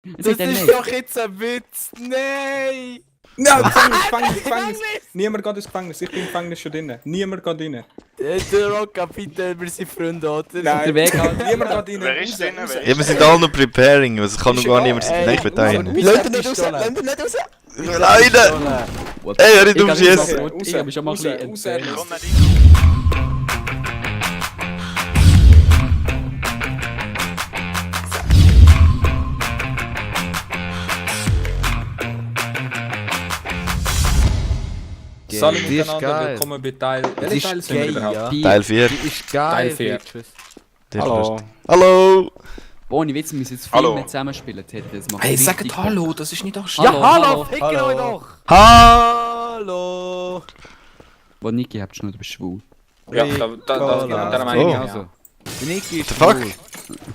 Das ist doch jetzt ein Witz! Nein! Nein, Gefängnis! Niemand geht ins Gefängnis, ich bin im Gefängnis schon drin. Niemand geht rein. Der Rocca, bitte, wir sind Freunde, oder? Nein, Der Weg halt. niemand geht rein. Wer ist drin? Ja, wir sind alle noch preparing, also kann noch gar niemand sein. Nein, ich will da rein. Lass ihn nicht raus! Lass ihn nicht raus! Leute! Ey, hör nicht auf schießen! Ich habe schon mal ein bisschen raus, erzählt. Ich komm nicht rein. Salut Die ist miteinander, geil. willkommen bei Teil... Die Welcher ist Teil sind wir geil, überhaupt? ja. Teil 4. Die ist geil, Teil 4. Bitches. Hallo. Hallo! Ohne Witz, wir müssen jetzt viel Hallo. mehr zusammenspielen. Das macht Hey, richtig sagt Bock. Hallo, das ist nicht auch Hallo, Ja, hallo, hallo. ficken Hallo. euch doch! Hallo! Wo Niki habt schon, du bist schwul. Ja, da meine ich Also. ja. Der Niki ist The fuck? schwul.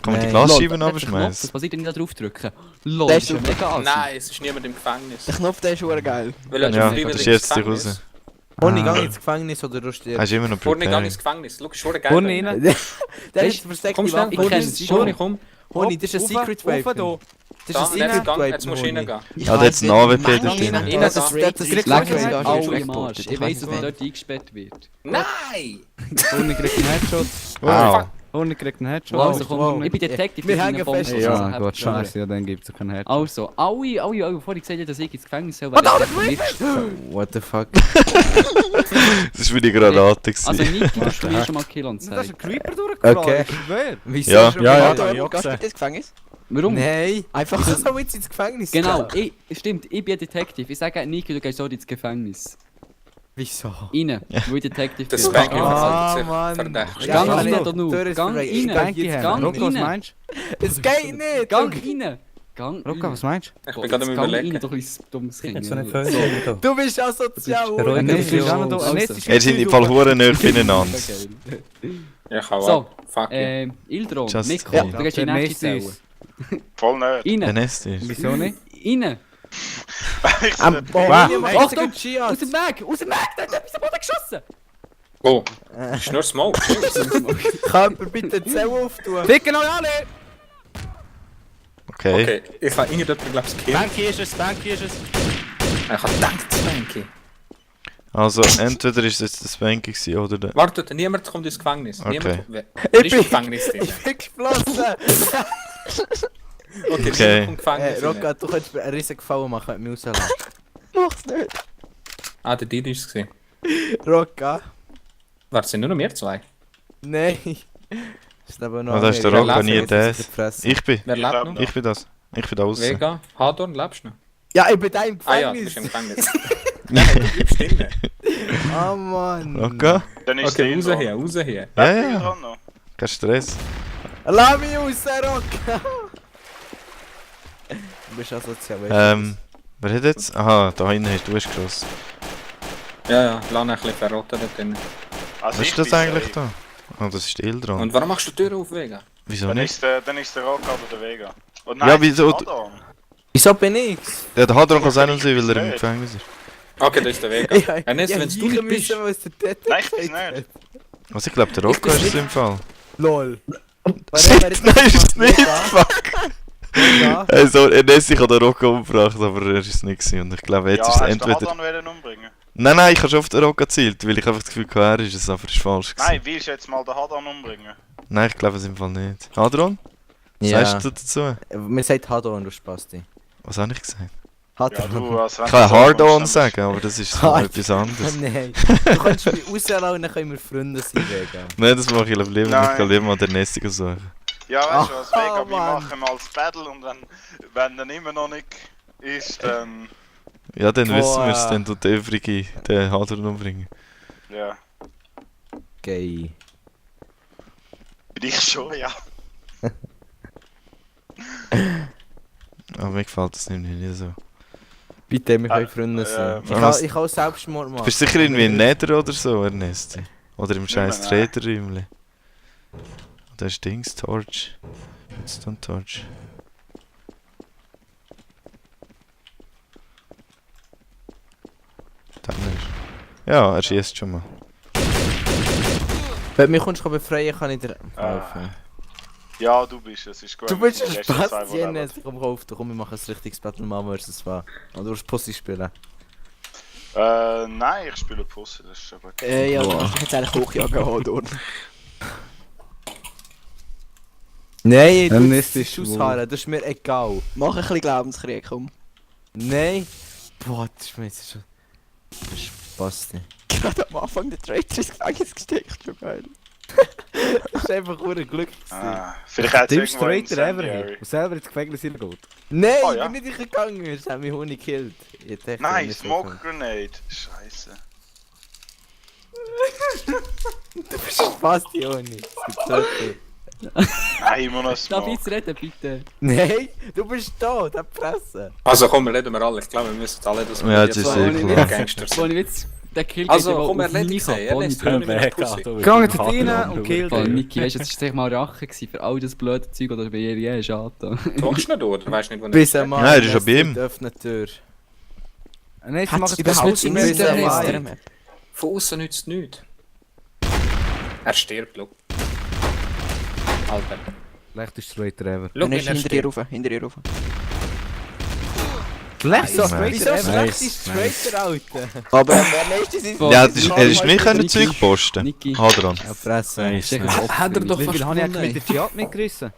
Kann man die Nein. Glasscheiben Lol, Was abschmeißen? passiert, wenn ich da drauf drücke? Lol, Der das ist ja ist mega assi. Nein, es ist niemand im Gefängnis. Der Knopf, der ist schon geil. Weil er Ja, schon du ins schiebst dich Gefängnis. raus. Bonnie, geh ins Gefängnis oder du stirbst. Hast du immer noch Vorne gang preparing? ins Gefängnis. Schau, ist schon geil. Bonnie rein. Der Weißt ist versteckt Komm im schnell, Ich kenn Bonnie, es schon. Bonnie, komm. Honey, das ist ein Secret Weapon. Das Da, ist ein jetzt Secret gang, Weapon. jetzt musst du reingehen. Ja, da hat's einen AWP da Nein, drin. nein, das ist Innen, das Ich ist glaube, Secret es Weapon. alle im Arsch. Ich weiss, dass man dort eingesperrt wird. Nein! Bonnie kriegt einen Headshot. Wow. Bonnie kriegt einen Headshot. Also komm, ich bin Detective. Wir ich bin hängen ein Bomben- fest. Ja, Also, gut, scheiße, ja, dann gibt's keinen Headshot. Also, alle, bevor ich gesagt habe, dass ich ins Gefängnis soll, What the fuck? Das war die Granate. Also gewesen. Niki, du spielst schon mal Kill und Das ist ein Zeit. Creeper durchgefahren. Okay. Ich schwör. Wieso? Ja. schon Ja, ja, wieder? ja, ja. Gehst du mit ins Gefängnis? Warum? Nein, einfach so jetzt ins Gefängnis. Genau, stimmt, ich bin Detective. Ich sage Niki, du gehst so ins Gefängnis. Wieso? Rein, wo ich Detective Das bin. Spanky Ah, verhält Mann. sich verdächtig. Ja, Gang ich rein kann oder nur? nicht. Tür ist Gang frei. rein. Spanky Jetzt haben. gang Rocco, was rein. meinst Es geht nicht! Gang rein. Gang du? Rocco, rein. was meinst Ich bin gerade am Gang rein, überlegen. doch ein dummes Kind. Du bist asozial! du? Ernest ist auch noch da. Also. Ernest ist Er sind im Fall hure näher beieinander. Ja, ich hau So, ab. Fuck you. Ildro, Just Mikro, ja. du gehst in die Der nächste Nest Zelle. ist- Voll nicht. Der Rein, Nest ist. Wieso nicht? rein. Wow. Achtung, aus dem Mag, da hat etwas am Boden geschossen. Oh, das ist nur Smoke. Kann jemand bitte die Zelle auftun? Ficken euch alle! Okay. Okay, ich habe irgendjemand, glaube ich, gekillt. Spanky ist es, Spanky ist es. Ich habe gedacht, Spanky. Also, entweder ist es der Spanky gewesen oder der... Wartet, niemand kommt ins Gefängnis. Okay. Niemand kommt. Wer ist im bin- Gefängnis drin? Ich bin geflossen! Okay, Hey, niemand kommt im Gefängnis Rocca, rein. du könntest mir einen riesen Gefallen machen, wenn du mich rauslassen. Mach's nicht! Ah, der Didi ist es. Rocca? Warte, sind nur noch wir zwei? Nein! Ist aber noch Ah, das ist der Wer Rocco, lebt nie jetzt das. Gefressen. Ich bin. Wer lebt glaub noch? noch. Ich bin das. Ich bin da außen. Vega, Hadorn, lebst du noch? Ja, ich bin da im Ah ja, du bist Gefängnis! im Gefängnis. Nein, du bleibst drin. Oh Mann! Rocco? Dann ist Okay, der raus dran. hier, raus hier. Ja, Bin ich ja. dran noch? Kein Stress. Lass mich raus, Rocca! Du bist asozial, weißt du? Wer hat jetzt? Aha, da hinten hast du geschossen. Ja, ja, lass ihn ein bisschen verrotten da drin. Also Was ich ist das bin eigentlich safe. da? Oh, das ist der dran. Und warum machst du die Tür auf, Vega? Wieso Dann nicht? ist der Rock aber der Vega. Oh Ja, nein, wieso- das ist Adam. Wieso bin ich's? Ja, der Hadron kann es auch nicht sein, weil er im Gefängnis ist. Okay, das ist der Vega. Ernest, wenn du nicht bist... müssen, was der Detektiv Nein, ich bin's nicht. Also ich glaube, der Rocco ist es im Fall. LOL. Shit, nein, ist es nicht! Fuck! Ja. Hey, so, Ernest, ich habe den Rocco umgebracht, aber er ist es nicht gewesen. Und ich glaube, jetzt Ja, ist es hast du entweder... Adam wollen umbringen? Nein, ich habe schon auf den Rocco gezielt, weil ich einfach das Gefühl hatte, er ist es, aber es ist falsch gewesen. Nein, willst du jetzt mal den Hadan umbringen? Nein, ich glaube es im Fall nicht. Hadron? Was Ja. sagst du dazu? Man sagt Hadon, du Spasti. Was habe ich gesagt? Ja, Hadon. du, als wenn Ich kann du so Hard-On kommst, sagen, aber das ist so etwas anderes. Nein. Du kannst mich rauslassen und dann können wir Freunde sein, Vega. Nein, das mache ich lieber nicht. Ich Nein. kann lieber mal den Nesting suchen. Ja, weißt du was, Vega, wir Mann. machen mal das Battle und wenn dann immer noch nicht ist, dann... Ja, dann wissen wir es, Boah. dann tut der Übrige den Hadron umbringen. Ja, Gay. für dich schon, ja. Aber mir gefällt das nicht so. Bitte, wir können Freunde sein. was? Ich kann auch Selbstmord machen. Bist du sicher irgendwie im Nether oder so, Ernest? Oder im scheiß nein. Trader-Räumchen? Da ist Dings, Torch. Stone Torch. Da ist. Ja, er schießt schon mal. Wenn du mich kommst befreien, kann ich dir helfen. Ja, du bist es, ist gut. Du bist Die ein letzten zwei, Spaß, die Jennes. leben. Komm auf, komm, wir machen ein richtiges Battle Man vs. War. Oder du willst Pussy spielen? Nein, ich spiele Pussy, das ist aber... Ja, du musst dich jetzt eigentlich hochjagen, Hodor. Nein, Dann du ist es musst ausharren, das ist mir egal. Mach ein bisschen Glaubenskrieg, komm. Nein. Boah, das ist mir jetzt schon... Das ist Basti. Gerade am Anfang der Traitor ins Gefängnis gesteckt, schon geil. Das ist einfach nur Glück. Vielleicht hat es Dümmste irgendwo Traitor ever Incendiary. hier. Und selber ins Gefängnis hineingeht. Nein, Oh, ich ja. bin nicht gegangen, es hat mich Huni gekillt. Ich dachte, Nein, nicht Smoke Grenade. Scheiße. Du bist ein Basti, Huni. Nein, immer noch Darf ich Smoke. jetzt reden, bitte? Nein, du bist da, der Presse. Also komm, wir reden wir alle. Ich glaube, wir müssen alle das Ja, jetzt ist eh klar. Gangster Wo sind. ich jetzt den Kill Also, gebe, komm, auf erledigt mich sie. Er kann, lässt Bonnie. mich Pussy. Geht jetzt rein und killt Voll, ihn. Niki, weißt du, das war mal Rache gewesen für all das blöde Zeug, oder bei ihr ist angetan. Du kommst nicht durch, du weißt nicht, wo er Bis ist. einmal. Nein, das ist ja bei ihm. Öffnet die Tür. Nein, sie Hat machen es es überhaupt nicht nichts mehr in dabei. der Map? Von außen nützt es nichts. Er stirbt, schau. Alter. Schlechteste Traitor ever. Schau, Dann wie ist er hinter dir stirbt. rauf, hinter dir rauf. Schlechteste Wieso Traitor ever. schlecht ist Traitor, Alter? Aber wer lässt es in Ja, er ist mich können Zeug posten. Niki. Adrian. Ja, Presse. Hat er doch Wie fast viel habe ich gewonnen. mit der Jihad mitgerissen?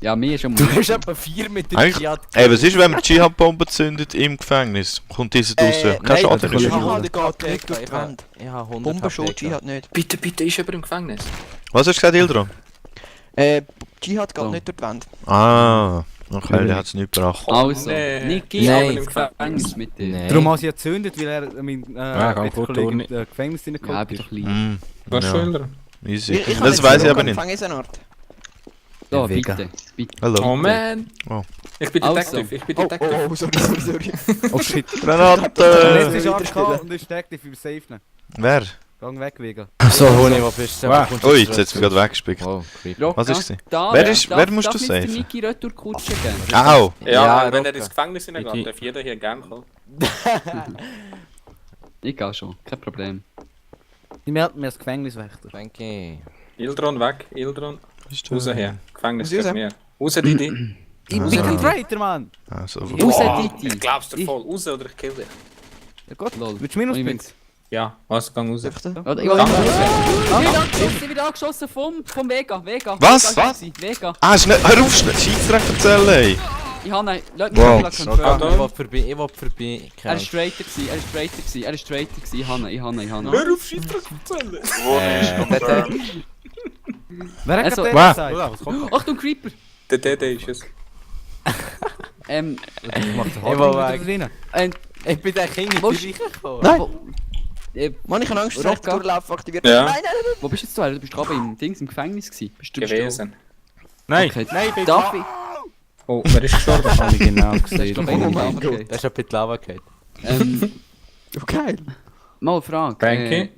Ja, mir ist schon Du mal. hast etwa 4 mit der Eigentlich- Jihad. Ey, was ist, wenn man die Dschihad-Bombe zündet im Gefängnis? Kommt diese raus? Kein nein, Schaden das mehr. ist Jihad schon geht 100 nicht durch die Wand. Ja, 100 Bombenschutz, HPK. Jihad nicht. Bitte, ist er im Gefängnis? Was hast du gesagt, Ildron? Jihad geht Oh. nicht durch die Wand. Ah, okay, der hat es nicht gebracht. Also, nee. Niki, Nein. aber im Gefängnis mit dir. Nein. Darum habe ich ja gezündet, weil er mein komm, gut, Kollegen Toni. im Gefängnis Ja, reingekommen bin ist. doch lieb. Hm, Was ja, Schüler? easy. Ich Das weiß ich aber nicht. Gefängnisort. So, Mega. bitte, bitte. Hallo. Oh man! Oh. Ich bin Also. Detective, ich bin Oh, Detective. sorry. Oh shit. Granate! Jetzt ist AFK und ist active im Safe. Wer? Gang weg, Vega. So, Huni, wo bist du? Wow. Ui, jetzt hat es mich gerade weggespickt. Oh, creepy. Rocca, Was ist sie? da, Wer ist- wer musst darf du ich jetzt safen? den Niki retour kutschen geben? Au! Ja, Ja, wenn er Rocca. ins Gefängnis hineingeht, Bitte. darf jeder hier gerne kommen. Ich gehe schon, kein Problem. Ich melde mir als Gefängniswächter. Danke. Ildron weg, Ildron. Ist Raus hier. Gefängnis Raus. gehört mir. Raus, Didi. Ich Ah. bin kein Traitor, Mann! Ah, so Raus, Ich Titi! glaub's dir voll. Raus oder ich kill dich. Ja Gott, Lol. willst du mir noch Und ich spielen? bin's. Ja, was, gang raus. Dürfte? Warte, ich bin wieder angeschossen vom Vega. Was? Vega, Was? Vega. Ah, schnell, hör auf, schnell, Scheißdreck erzählen, ey! Ich habe ihn, lass mich Wow. mal confirmen. Rocca. Ich will vorbei, ich will vorbei. Er ist Traitor gewesen, er ist Traitor gewesen. Ich habe ihn. Hör auf, Scheissdreck erzählen! Wo ist confirmed? Wer hat Also- gerade das gesagt? Achtung, Creeper! Der Dede ist es. Ich mach den Ich Hard will wieder weg. rein. Ich bin der King Wo nicht ist- reingekommen. Nein. Mann, ich habe Angst, dass der Rocca. Durchlauf aktiviert Ja. Nein, nein, Wo bist du jetzt? Du bist gerade im Dings, im Gefängnis gewesen. Bist du Gewesen. Nein, Okay. nein, bitte. Darf ich? Oh, wer ist gestorben? Habe ich genau Das ist gesehen. glaube ich Oh nicht mein okay. Gott. Das ist ein bisschen Lava gehabt. Oh, geil. Mal eine Frage. Frankie?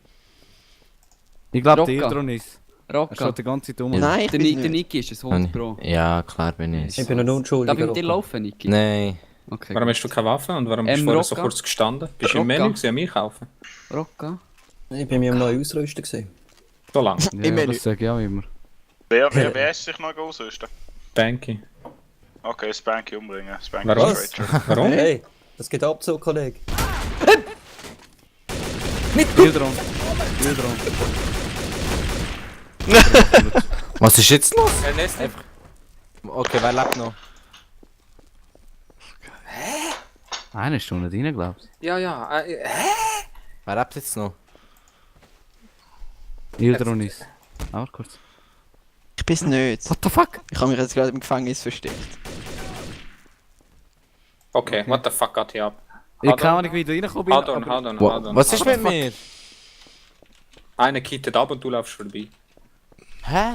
Ich glaube, der Rocca. Ildron ist. Er Rocca. schaut die ganze Zeit um. Nein, ich Der, bin der nicht. Niki ist ein 100 Pro. Ja, klar bin ich. Ich bin ein Unschuldiger. Darf ich mit dir Rocca. laufen, Niki? Nein. Okay. Warum hast du keine Waffe und warum bist du vorher so Rocca. kurz gestanden? Bist du im Rocca. Menü gewesen, an mich kaufen? Rocca. Ich bin mir am neuen Ausrüsten gesehen. So lang. Ja, Im Menü. das sage ich auch immer. Wer ist sich noch ausrüsten? Banky. Okay, Spanky umbringen. Spanky Warum? ist Traitor. Warum? Hey, das geht Abzug, Kollege. Ildron. Ildron. Was ist jetzt los? Nestle? Okay, wer lebt noch? Eine Stunde rein, glaubst Ja, ja. Wer lebt jetzt noch? du? Ildron ist. Aber kurz. Ich bin's nicht. What the fuck? Ich habe mich jetzt gerade im Gefängnis versteckt. Okay, what the fuck geht hier ab? Ich kann auch nicht, wie du reingekommen bist. Hold on, aber- hold on, hold on. Was ist mit mir? Einer kittet ab und du laufst vorbei. Hä?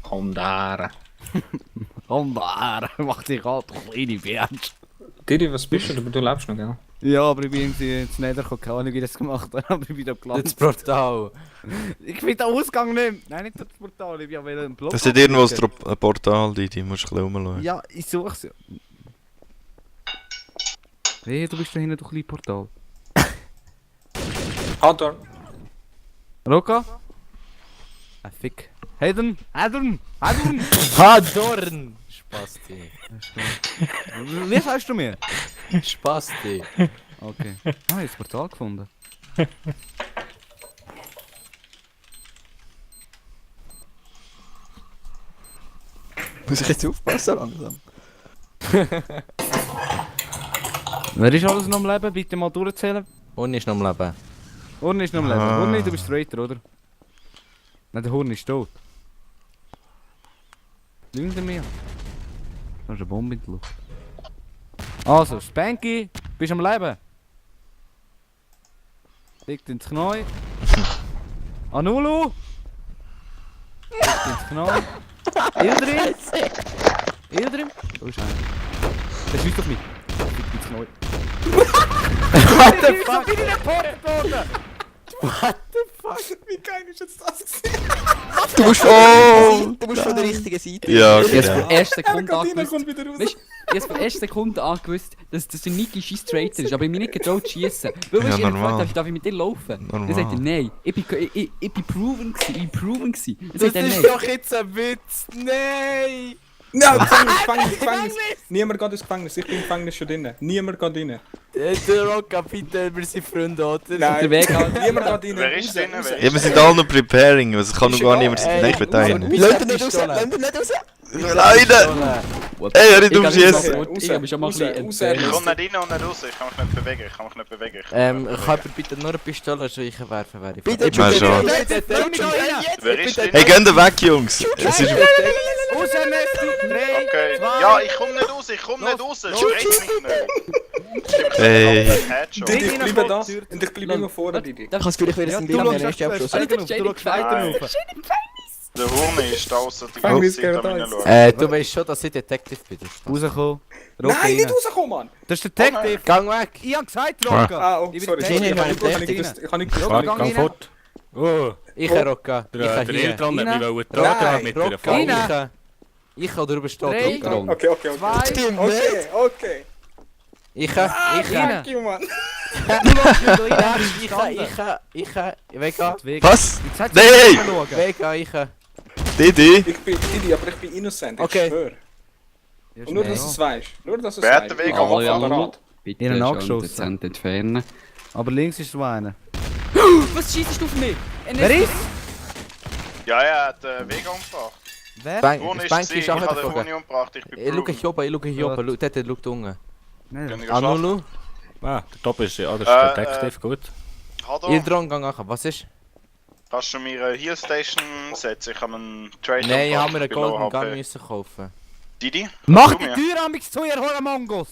Komm da. Komm da, mach dich halt, du kleine Bärtsch. Didi, was bist du? Du lebst noch, gell? Ja, aber ich bin irgendwie ins Nether gekommen, keine Ahnung, wie ich das gemacht habe, aber ich bin da Das gelandet. Portal. Ich finde den Ausgang nicht mehr. Nein, nicht das Portal, ich bin ja wieder im Block. Das ist irgendwo ein Portal, die musst du ein bisschen rumschauen. Ja, ich such's ja. Hey, du bist da hinten, du kleine Portal. Hold on. Rocca? Ah, fick. Hedern! Hedern! Hedern! Hadorn! Spasti. Wie sagst du mir? Spasti. Okay. Ah, ich habe das Portal gefunden. Muss ich jetzt aufpassen langsam? Wer ist alles noch am Leben? Bitte mal durchzählen. Und ist noch am Leben. Urni ist noch am Leben. Ah. Urni, du bist Traitor, oder? Nein, der Horn ist tot. Lügt er mir? Da ist eine Bombe in der Luft. Also, Spanky, bist du am Leben? Liegt ins Knie. Anulu! Liegt ins Knie. Ildrim! Ildrim! Wo ist einer? Der schießt auf mich. Liegt ins Knie. What the fuck? Ich bin in den Pott worden! Wie geil ist jetzt das gewesen? Du musst von der richtigen Seite. Ja, Ich hab's genau. von erster Sekunde Gardina angewusst. kommt wieder raus. Weißt du, ich hab's von erster Sekunde angewusst, dass der Niki scheiß Traitor ist, aber ich mich nicht getraut zu schiessen. Weil Ja, weißt du, ich normal. gefragt, darf ich mit dir laufen? Normal. Dann sagt er, nein, ich bin proven gewesen, ich bin proven gewesen. Dann Das sagt er, ist nein. doch jetzt ein Witz! Nein! Nein, Gefängnis. Niemand geht ins Gefängnis. Ich bin im Gefängnis schon drin. Niemand geht rein. Der Rocca, bitte, wir sind Freunde, oder? Der Weg halt. Niemand geht rein. Wer ist denn? Raus, Wer raus. Ja, wir sind alle noch preparing, also es kann noch gar niemand sein. Nein, ich bin da rein. Lass ihn nicht raus, lass ihn nicht raus. Alleine! Ey, hör nicht umschießen! Ich hab mich schon mal ein bisschen Raus, entfernt. Ich komme nicht rein und nicht raus, ich kann mich nicht bewegen, ich kann mich nicht bewegen. Ich kann bitte nur eine Pistole schweichen werfen, wäre ich Bitte, Mal schon. Wer ist denn? Hey, geht weg, Jungs! Es ist... Raus, Nesti! 3, Okay. 2, Ja, ich komme nicht raus, ich komme nicht raus, schreck mich nicht. Hey. Headshot. Didi, ich bleibe da. Tür. Und ich bleibe immer vorne, Didi. Ich has vielleicht wieder Ja, ein du Bild schaust mehr erst abschluss. du schaust weiter rauf. Der Horn ist da außer die Gefängnis ganze Zeit gehört am uns. reinschauen. Du weißt schon, dass ich Detective bin. Rauskommen. Nein, nicht rauskommen, Mann! Das ist der Detective. Gang weg! Ich hab gesagt, Rocca. Ah, oh, Ich bin sorry. der sorry. Detective. Ich habe nicht gewusst. Ich habe nicht Rocca, gewusst. gang rein. Oh, Ich Rocca. Ich der hier. Eltern hat Rein. mich wollen tragen Nein, mit einer Rocca. Falle. Ich kann drüber stehen. Drei. Rocca. Okay, okay, okay. 2, Stimmt, Okay, nicht? okay. Ich rein. Thank you, Mann. Weg. Was? Nein! Weg, Didi? Ich bin Didi, aber ich bin innocent. Ich Okay. schwöre. Und nur, dass du es weißt. Nur, dass du es Wer hat weißt. den Weg Ich habe am Apparat. Anfang? Bitte Ihnen schon angeschossen. dezent entfernen. Aber links ist so einer. Was schießt du auf mich? Wer ist? Ja, er hat den Weg umgebracht. Wer? Horn ist Bank gewesen, ist ich auch habe den nicht Horn umgebracht, ich bin Ich schau proven. hier oben, ich schau hier oben. Dort schaut unten. Nein. Können wir schlafen? Anulu? Ah, der Top ist ja, das ist Detective, gut. Hallo, Ildron, gang nach. Was ist? kannst du mir eine Heal Station setzen? Ich habe einen Trade Nein, ich umgebracht, habe mir einen bin low Golden Gun HP. müssen kaufen. Didi? Mach Du die mir? Tür an mich zu, ihr Horror-Mongos!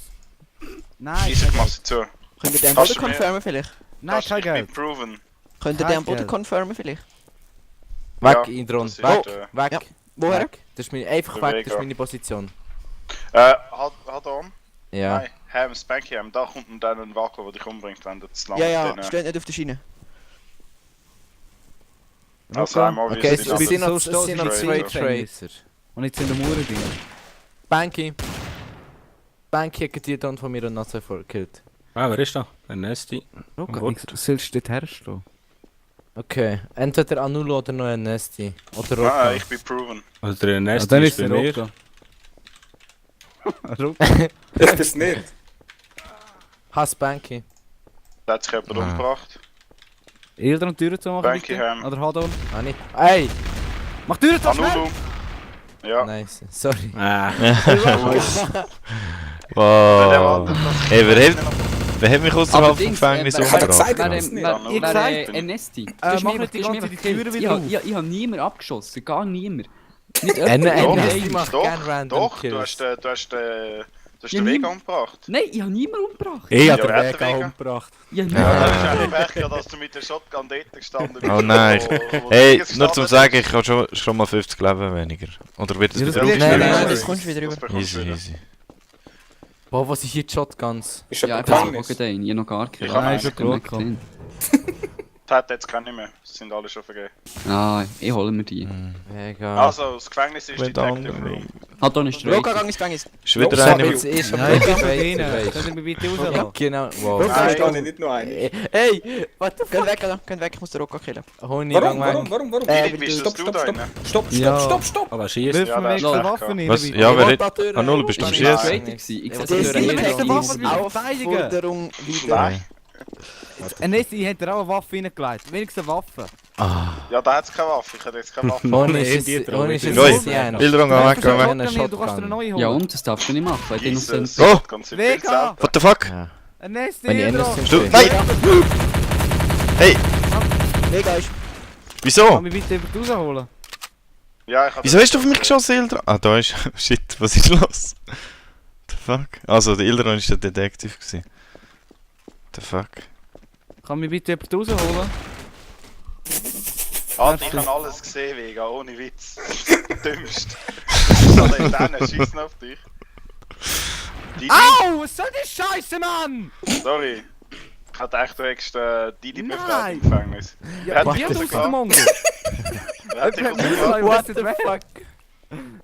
Nein, Scheisse, ich mach sie zu. Könnt ihr den Kannst Boden du mir- confirmen vielleicht? nein, Kannst du- kein ich bin Geld. proven. Könnt ihr Kein den Boden Geld. confirmen vielleicht? Weg, Ja, Indron. das ist, Weg, äh, weg. Ja. Woher? Weg. Das ist einfach Der weg, Weg, das ist ja. meine Position. Hat on? Ja. Nein, Ham, Spanky Ham, da kommt dann ein Wackel, der dich umbringt, wenn du zu lang Ja, ja, mit denen- steht nicht auf der Schiene. Also einmal Okay, wieder es die sind noch, so es sind noch zwei Trader. Tracer. Und jetzt sind der Mauer drin. Banky. Banky hat die dann von mir und Nazi vorgekillt. Ah, wer ist da? Ein Nasty. Rocca, Gut. sollst du dort herstehen? Okay, entweder Anulo oder noch ein Nasty. Oder Nein, Rocca. ich bin proven. Also der Ja, Nasty dann ist ist bei der mir. Rocca. Rocca. Ist das nicht? Hass Banky. Da hat sich jemand Ah. umgebracht. Ildern Türen zu machen, Danke, bitte? Herr. Oder Hadon? Ah, nicht. Ey! Mach Türen zu, schnell! Anulu. Ja. Nice, sorry. Ah, Wow. Hey, wer hat mich außerhalb vom Gefängnis wer- umgebracht? Zeig Wer- das nicht. wer- Ich wer- zeig dir. Ernesti. Du mach hast mich nicht die einfach- du hast ganze mich Zeit die einfach Türen gekillt. wieder Ich habe niemand abgeschossen, gar niemand. Nicht Nasty jemand. macht Doch, gerne random doch, du Kills. hast den Ja, Weg niemand. umgebracht. Nein, ich habe niemanden umgebracht. ich Ja, habe wer den hat Weg den auch Weg? umgebracht. Ich habe Ja, niemanden. das ist eigentlich Pech, dass du mit der Shotgun dort gestanden bist. Oh nein. wo Hey, Dings nur zum gestanden sagen, ist. ich habe schon mal 50 Leben weniger. Oder wird das Ja, das wieder geht Nein, aufgeschrieben? nein, nein, das kommst du wieder Das rüber. bekommst du Easy, wieder. easy. Boah, was ist hier die Shotguns? Ist Ja, der einfach Gefängnis? so den. Ich habe noch gar keinen. Ich habe Nein, einen. schon gut gekommen. hat jetzt keine mehr. Sie sind alle schon vergeben. Ah, ich hole mir die. Mega. Also, das Gefängnis ist Detective Room. Hat doch nicht Roka, straight. gang ins Gefängnis. Ist wieder einer. Jetzt ist Ja, ich bin bei denen. Können wir bitte rauslassen? Genau. Wow. Roka ist gar nicht nur einer. Hey, what the Geht weg, Alter. Geht weg, ich muss den Roka killen. Honi, Warum? Wie bist das du da rein? Stopp! Aber schießt. Wirf mir Ja, extra das- Waffen rein. Was? oder wie? Ja, wer hat... Rotateur. Ah, null, bist du am Ich Schießen? war straight gewesen. Ich Das sehe ist es nicht nicht. extra Waffen Easy. wieder verteidigen. Aufforderung wieder. Nein. Nessie hat er auch eine Waffe reingelegt. Wenigstens eine Waffe. Ja, da hat es keine Waffe. Ich hätte jetzt keine Waffe. Honi ist Die es. Traum Honi ist es. Ui, Luciano. Ilderon, geh weg, geh weg. Shotgun hier, du kannst dir eine neue holen. Ja und, das darfst du nicht machen. Weil die noch Jesus, sind. Oh! ganz viel Vega! selten. What the fuck? Ja. Ein Nessie, Wenn ich Ilderon. anders Du... bin. Nein! Hey, Mega ist. Kann wieso? mich bitte über rausholen? Ja, ich habe Wieso hast du auf mich geschossen, Ilderon? Ah, da ist... Shit, was ist los? The fuck? Also, der Ilderon war der Detektiv gewesen. The fuck? Kann mich bitte über rausholen? Alter, ich habe alles gesehen, Vega, ohne Witz. Dümmst. Alter, dann schießen auf dich. Didi, Au, was soll die Scheiße, Mann? sorry. Ich hatte echt, du hättest Didi befreit Nein. im Gefängnis. Ja, Wer hat wie dich aus dem rausgebracht? Mongol? Wer hat dich rausgebracht? What the fuck?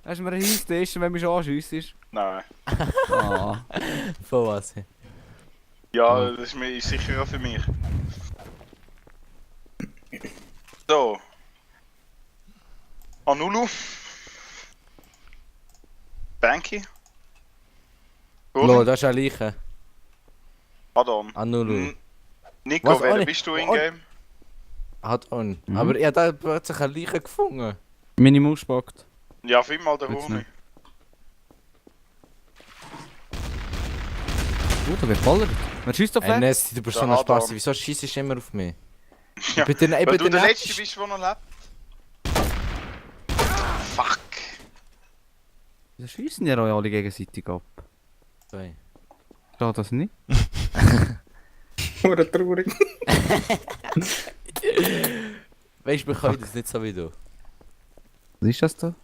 Hast du mir eine Hill-Station, wenn mich schon anschiessest? Nein. Ah. Von was? Ja, das ist sicher auch für mich. So. Anulu. Banky. Lo, das ist eine Leiche. Adam. Anulu. Nico, Was? wer Ohne- bist du in-game? Hat on. Aber ich habe da plötzlich eine Leiche gefunden. Meine Maus spackt. Ja, film mal den Jetzt Rumi. nicht. Gut, wer ballert? Wer schießt auf den? Nessie, du bist so Der ein Adam. Spaß. Wieso schießt du immer auf mich? Ja, Ich bin der, ich Weil bin du der der Letzte bist, der noch lebt. Fuck. Wieso schiessen die euch alle gegenseitig ab? Netzte. Steht das nicht? Hure traurig. Weißt du, wir können das nicht so wie du. Was ist das da?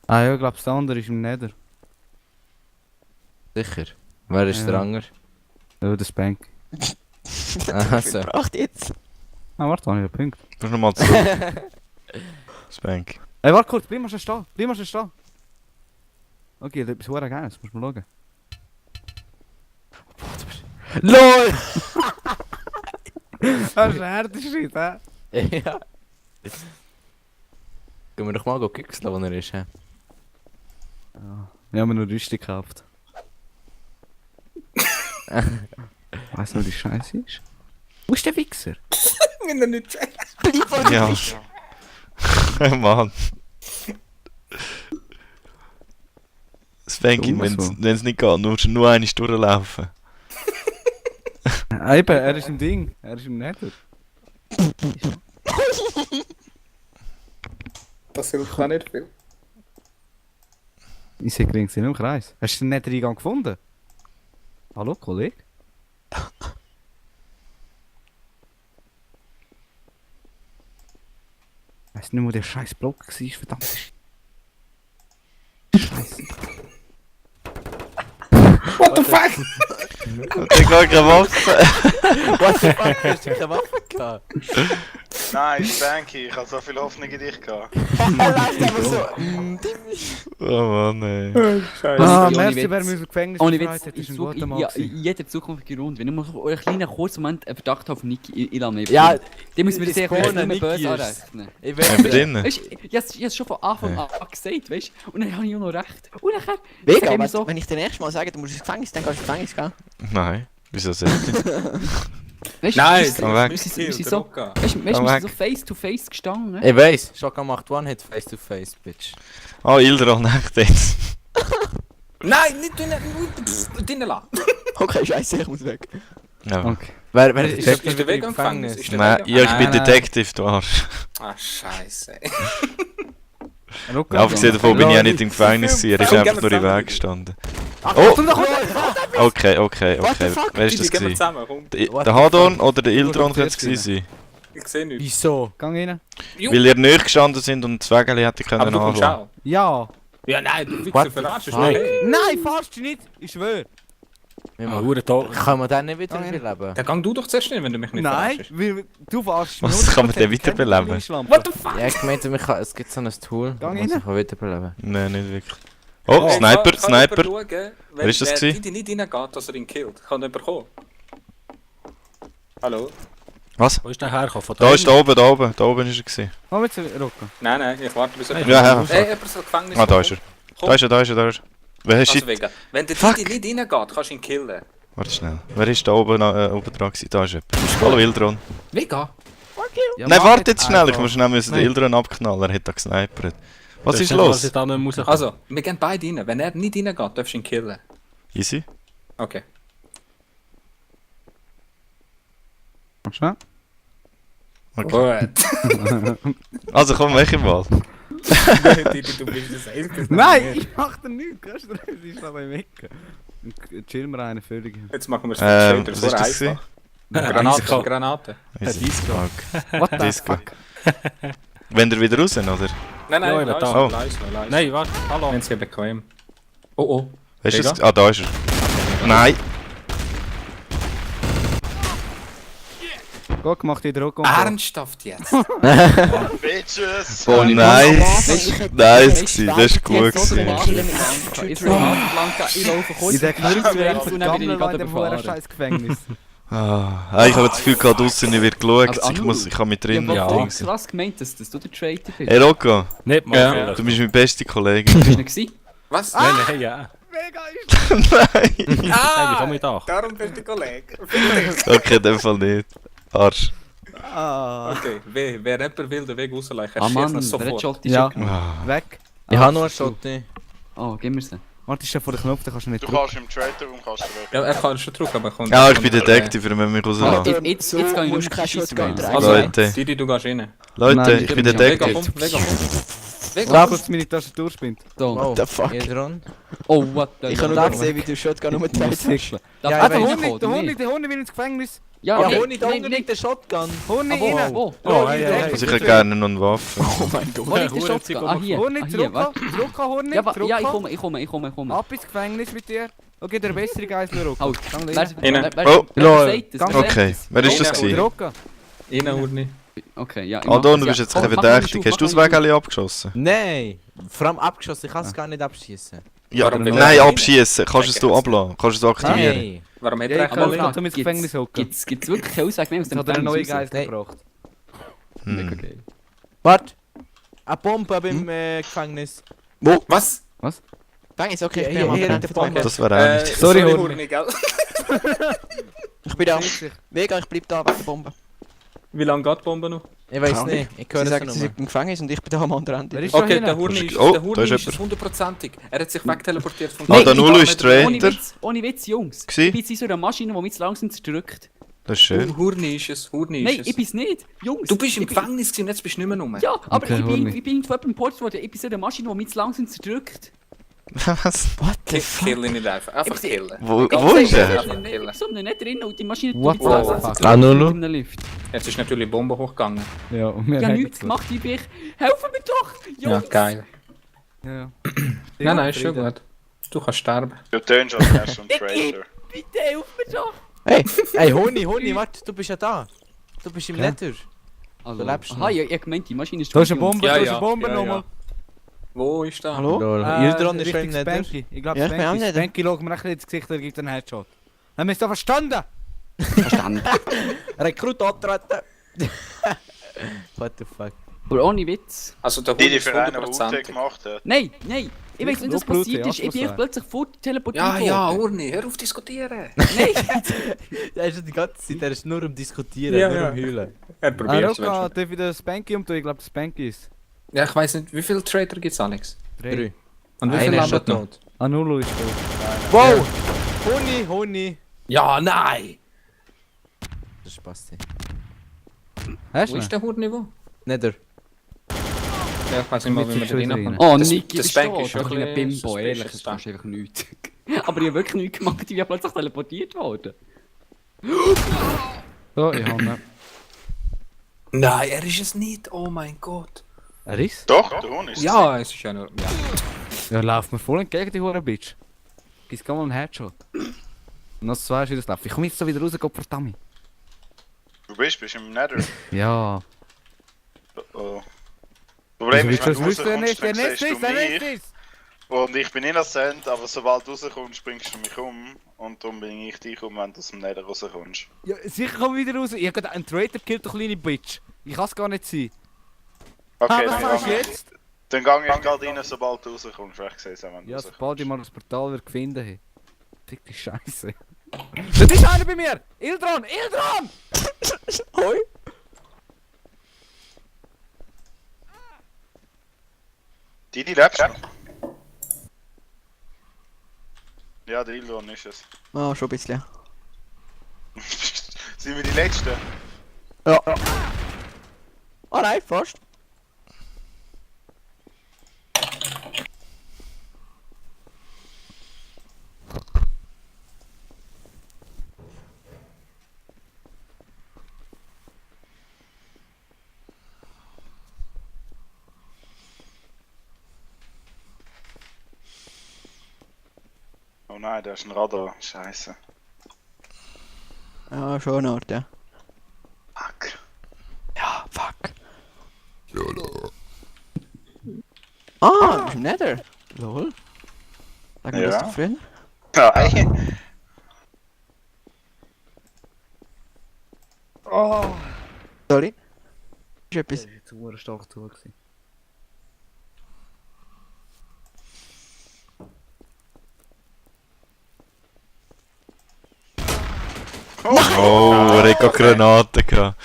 Ah ja, ich glaube, der andere ist im Nether. Sicher. Wer ist Ja. der andere? Ja, der Spank. Also. Braucht jetzt. Ah, warte, habe ich einen Punkt. Du nochmal zurück. Spank. Ey, warte kurz, bleib mal schon stehen. Bleib mal schon stehen. Okay, das ist verdammt geil, das musst du mal schauen. LOL! Das ist ein harter Schritt, hä? Ja. Gehen wir doch mal kickseln, wo er ist, hä? Wir haben nur Rüstung gekauft. Weißt du, wo die Scheiße ist? Wo ist der Wichser? Wenn er nicht checkt. Ja. Mann. Spanky, Dumm, so. wenn es nicht geht, nur eine durchlaufen. Ah, eben, er ist im Ding. Er ist im Nether. Das hilft auch nicht viel. Ich sehe gering im Kreis. Hast du den Nether-Eingang gefunden? Hallo, Kollege? Ich weiss nicht, wo der scheiß Block war, verdammt. Scheiße. What the fuck? Und ich gar keine Waffe. What the fuck, hast du keine Waffe gehabt? Nein, Spanky, ich habe so viel Hoffnung in dich gehabt. Er läuft einfach so. Oh Mann, ey. Scheiße. Ah, ohne merci, Witz. wer mir aus dem Gefängnis Ohne befreit Witz, hat, ich ist ein suche guter Mann ja, gewesen. in jeder zukünftigen Runde, wenn ich mal so einen kleinen kurzen Moment einen Verdacht habe auf Niki, ich lasse mich Ja, die müssen wir das sehr Corner, nicht mehr Niki böse ist- anrechnen. Ich Ja, weiß bei denen. Weißt du, ich habe es schon von Anfang an gesagt, weißt du? Und dann habe ich auch noch recht. Und nachher Vega, sag ich mir so, wenn ich dir nächstes Mal sage, du musst ins Gefängnis, dann kannst du ins Gefängnis gehen. Nein, wieso sollte ich? weißt Nein, wir komm weg. wir sind der so, Roka. weißt du, wir Komm sind weg. so face to face gestanden. Ne? Ich weiss, Shotgun macht One-Hit face-to-face, bitch. Oh, Ilderon, echt jetzt. Nein, nicht drinnen lassen. Okay, scheiße, ich muss weg. Ja. Okay. Wer Ist der Weg am Gefängnis? Ist der Nein, Weg am- ja, ich bin Nein, nein. Detective, du Arsch. Ah, scheiße. Abgesehen davon bin ich auch nicht im Gefängnis gewesen, er ist Komm, einfach gehen nur wir im Weg zusammen. gestanden. Oh! Okay. What the fuck? Wer ist das Gehen wir gewesen? zusammen, komm. Der Hadon oder der Ildron könnte es gewesen sein? Ich sehe nichts. Wieso? Gang rein. Weil ihr nicht gestanden sind und das Wägeli hätte Aber können du kommst anlassen. auch. Ja. Ja, nein, du What Wichser the verarschst. Ist fuck? okay. Nein, fast nicht. Ich schwöre. Wir Ah, machen- hure da. Kann man den nicht wieder Nein. beleben? Dann gang du doch zuerst hin, wenn du mich nicht Nein, verarschst. du verarschst mich. Was kann man denn wiederbeleben? What the fuck? Ja, ich meinte, es gibt so ein Tool, Gang das rein. ich wiederbeleben Nein, nicht wirklich. Oh, Sniper, Sniper. Wer ist das Wer gewesen? die nicht reingeht, dass er ihn killt. Kann jemand kommen? Hallo? Was? Wo ist der hergekommen? Von Da ist da oben, da oben. Da oben ist er gewesen. Komm jetzt, Rocco. Nein, ich warte bis er... Ja, ja. Jemand soll Gefängnis Ah, da ist er. Komm. Da ist er, da ist er, da ist er. Wer ist Also shit? wegen. Wenn der Fuck. Didi nicht reingeht, kannst du ihn killen. Warte schnell. Wer ist da oben, oben dran gewesen? Da ist jemand. Hallo Ildron. Wegen? Ja, Nein, mach warte jetzt jetzt schnell. Ich einfach. muss schnell müssen den Nein. Ildron abknallen. Er hat da gesnipert. Was ist Was los? ich da nicht rauskommen? Also, wir gehen beide rein. Wenn er nicht reingeht, darfst du ihn killen. Easy. Okay. Mach schnell. Okay. Gut. Also komm, weg im Wald. Didi, du bist das Einzige. Nein, ich mach dir nichts. Kannst du das ist aber im Ecken. Chillen wir einen völlig. Jetzt machen wir es Was ist das gewesen? Granate, Granate. Easy. Fuck. What the Disco. fuck? Wenn ihr wieder raus, oder? Nein, Ja, nein, da. leise, Oh. leise, leise. Nein, warte, hallo. Wenn sie bequem. Oh, oh. Weißt du das? Digga? Ah, da ist er. Nein. Gut gemacht, jeder Rocco. Ernsthaft jetzt? Bitches! Oh, nice. Nice gewesen. Das ist gut gewesen. Ich laufe kurz. In der Knurz wäre und ich dann bin ich vergammelt gerade in dem hohen überfahren. scheiß Gefängnis. Ah, ich habe das Gefühl gehabt, draussen wird geschaut. Ich kann mit drinnen Ja. Ding. Krass gemeint, dass du der Traitor bist. Hey Rocco, Nicht mal Ja. vielleicht. du bist mein bester Kollege. Bist du nicht gewesen? Was? Nein, nein, ja. Mega ist Nein. Nein, komm mit da. Darum bist du Kollege. Okay, in dem Fall nicht. Arsch. Okay, wer Rapper will, den Weg rausleichen. Ah Mann, noch wer hat sofort. Shot Ja. Ah. weg. Ich habe nur einen Shot nicht. Oh, gib mir sie. Warte, ist ja vor der Knopf, den kannst du nicht Du drücken. kannst im Traitor-Raum kannst du weg. Ja, er kann schon drücken, aber kommt. Ja, ich bin Detektiv, wenn wir mich rauslassen. Jetzt kann ich nicht mehr schießen. Also, Leute. Didi, du gehst rein. Leute, Nein, ich bin Vega, Detektiv. komm, Vega, komm. Vega, Lass kurz meine Tastatur spinnt. So. Oh, the fuck? Ildron. Oh, what the... Ich habe nur gesehen, wie du Shotgun umgedreht hast. Darf Ja, ich Der ich reinkommen, Hund, oder nicht? will ins Gefängnis. Ja, Ja, okay. Honig, da unten liegt der Shotgun. Hund Ah, wo? rein. Wo? Oh, hey, hey, hey. Also ich hätte gerne noch eine Waffe. Oh mein Gott. Wo liegt der Hure Shotgun? Zeug Ah, hier. Hund Ah, hier, warte. zurück, Hund, Ja, zurück. ja, ich komme. Ab ins Gefängnis mit dir. Okay, der bessere Geist, Rocco. Halt. Gang Wer rein. Oh, sagt das? Gang Wer sagt Okay, das? wer ist das Einer. gewesen? Rocco. Rein, Urni. Okay, ja. ich Adon, mach du das, bist ja. jetzt ein bisschen Komm, mach meine verdächtig. Schuhe, Hast du das mach meine Wägeli abgeschossen? Nein, vor allem abgeschossen, ich kann es gar nicht abschießen. Ja, Warum will nein, er abschießen. Kannst du es du ablassen? Kannst du es aktivieren? Nein. Warum hat Ja, er ich eigentlich kann mal zum ins Gefängnis hocken. Gibt's wirklich keine Aussage mehr aus Jetzt dem hat er einen neuen Gefängnis Geist raus? gebracht. Hm. Okay. Warte. Eine Bombe beim Gefängnis. Was? Gefängnis, okay, ich Hier, bin hier am in der Rand. Bombe. Das wäre auch nicht. Sorry, Urni. Urni, gell? Ich bin da. Vega, ich bleib da wegen der Bombe. Wie lange geht die Bombe noch? Ich weiß Keine nicht, ich höre Sie es sagen, sie nur. sind im Gefängnis und ich bin da am anderen Ende. Wer ist da Okay, hinten? der Hurni ist, Oh, der da Hurni ist ist jemand. es hundertprozentig. Er hat sich wegteleportiert von Ah, der Nulu ist Ohne Traitor. Ohne Witz, Jungs. Gsi? Ich bin jetzt in so einer Maschine, die mich zu langsam zerdrückt. Das ist schön. Hurni ist es, Hurni ist Nein, es. ich bin's nicht. Jungs. Du bist im ich bin- Gefängnis gewesen und jetzt bist du nicht mehr rum. Ja, aber Okay, ich bin Hurni. von jemandem geportet worden. Ich bin so eine Maschine, die mich zu langsam zerdrückt. Was? Kill ihn nicht einfach. Einfach killen. Wo Ich ist er? Einfach killen. Ich so nicht drin und die Maschine What tut mich zu the langsam fuck? zerdrückt Nulu? mit einem Lift. Jetzt ist natürlich die Bombe hochgegangen. Ja, und wir Ich habe haben nichts gemacht, wie bin ich. Helfen mir doch! Ja, Jungs! geil. Ja. Nein, ist schon gut. Du kannst sterben. Du tönst als wärst du ein Traitor. Bitte helf mir doch! Hey, Honi, warte, du bist ja da. Du bist im Ja. Nether. Also, lebst aha, noch. ich hab gemeint, die Maschine ist Da ist eine tot, Bombe, Ja, da ist ja, eine Bombe ja, nochmal. Wo ist der? Hallo? Ildron ist schon im Richtung Nether. Spanky. Ich glaube, Ja, ich bin am Spanky. Nether. Spanky schaut mir ein bisschen ins Gesicht, er gibt einen Headshot. Haben wir es da verstanden? Verstanden. Rekrut antreten. What the fuck? Aber ohne Witz. Also der Die, Hurni die ist für einen UT 100%. gemacht hat. Nein! Ich weiß nicht, was Blut, passiert ja, ist. Ich bin Abschluss plötzlich fort teleportiert Ja, ja, worden. Hurni, hör auf diskutieren. Nein! Der ist ja die ganze Zeit, der ist nur am Diskutieren, Ja, nur ja. am Heulen. Er Ah, probiert es. Rocco, darf ich den Spanky umtun? Ich glaube, der Spanky ist. Ja, ich weiss nicht, wie viele Traitor gibt es, Alex? 3. Und wie viele Einer ist schon leben noch? tot. Anulu ist tot. Wow! Honi! Ja, nein! Das passt. Hast Wo du ist ihn? der Hurni wo? Nether. Ja, ich weiss nicht mal, wie man da reinkommt. Oh, Das- Niki, das ist Spank tot. ist schon Doch ein ein bisschen Bimbo, ehrlich, suspicious, das kannst du einfach nichts. Aber ich habe wirklich nichts gemacht, ich bin plötzlich teleportiert worden. So, ich habe ihn. Nein, er ist es nicht, oh mein Gott. Er ist? Doch, der Hund ist Ja, es ist ja nur... Ja. Ja, lauf mir voll entgegen, die hure Bitch. Gib's gar mal einen Headshot. Noch 2 ist das. Ich komme jetzt so wieder raus, Gott verdammt. Du bist im Nether. Ja. Oh. Problem ist, wenn du Wieso rauskommst, dann der siehst du mich. ist! Und ich bin innocent, aber sobald du rauskommst, bringst du mich um. Und darum bringe ich dich um, wenn du aus dem Nether rauskommst. Ja, sicher komme ich wieder raus. Ich hab gerade einen Traitor killt, du kleine Bitch. Ich kann es gar nicht sein. Okay, Was machst du jetzt? dann gehe ich gerade rein, sobald du rauskommst. Vielleicht sehe ich es auch, wenn du Ja, rauskommst. sobald ich mal das Portal wieder gefunden habe. Fick die Scheiße. Das ist einer bei mir! Ildron! Ildron! Hoi. Didi, lebst du noch? Ja, der Ildron ist es. Ah, schon ein bisschen. Sind wir die Letzten? Ja. Ah nein, fast. Oh nein, da ist ein Radar. Scheiße. Ja, schon eine Art, ja. Fuck. Ja, fuck. Ah, du bist im Nether. Lol. Sag mir Ja. das doch früher. Nein. Sorry. Ist etwas. Jetzt war stark zu gewesen. Oh, er hat gerade Granaten gehabt.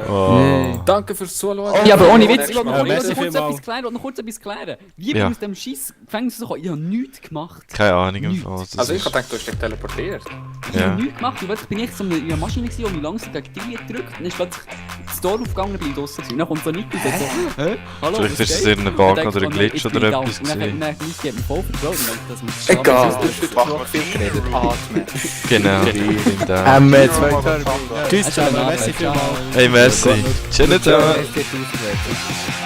Oh. Danke fürs Zuschauen. Ja, aber ohne Witz, Nächstes ich will Mal. noch merci kurz vielmals. etwas klären, noch kurz etwas klären. Wie bin Ja. ich aus dem scheiß Gefängnis rausgekommen? Ich habe nichts gemacht. Keine Ahnung im Nichts. Fall. was das Also ich ist. hab gedacht, du hast dich teleportiert. Ich Ja. habe nichts gemacht. Ich bin echt so in einer Maschine gewesen, die mich langsam gegen die gedrückt. Dann ist plötzlich das Tor aufgegangen, bin ich draussen gewesen. Dann kommt so Nick und sagt so, hä? Hallo, Vielleicht was ist es geht? irgendein Und Bug dann oder ein denke ich, Glitch jetzt oder bin ich da. etwas Und dann gewesen. Nick hat mich voll vertraut und dann, dass wir Egal. Mach mal Finger. Atmen. Genau. In der. Tschüss, Merci vielmals. Hey, merci. Schönen Tag. Es geht ausgewählt.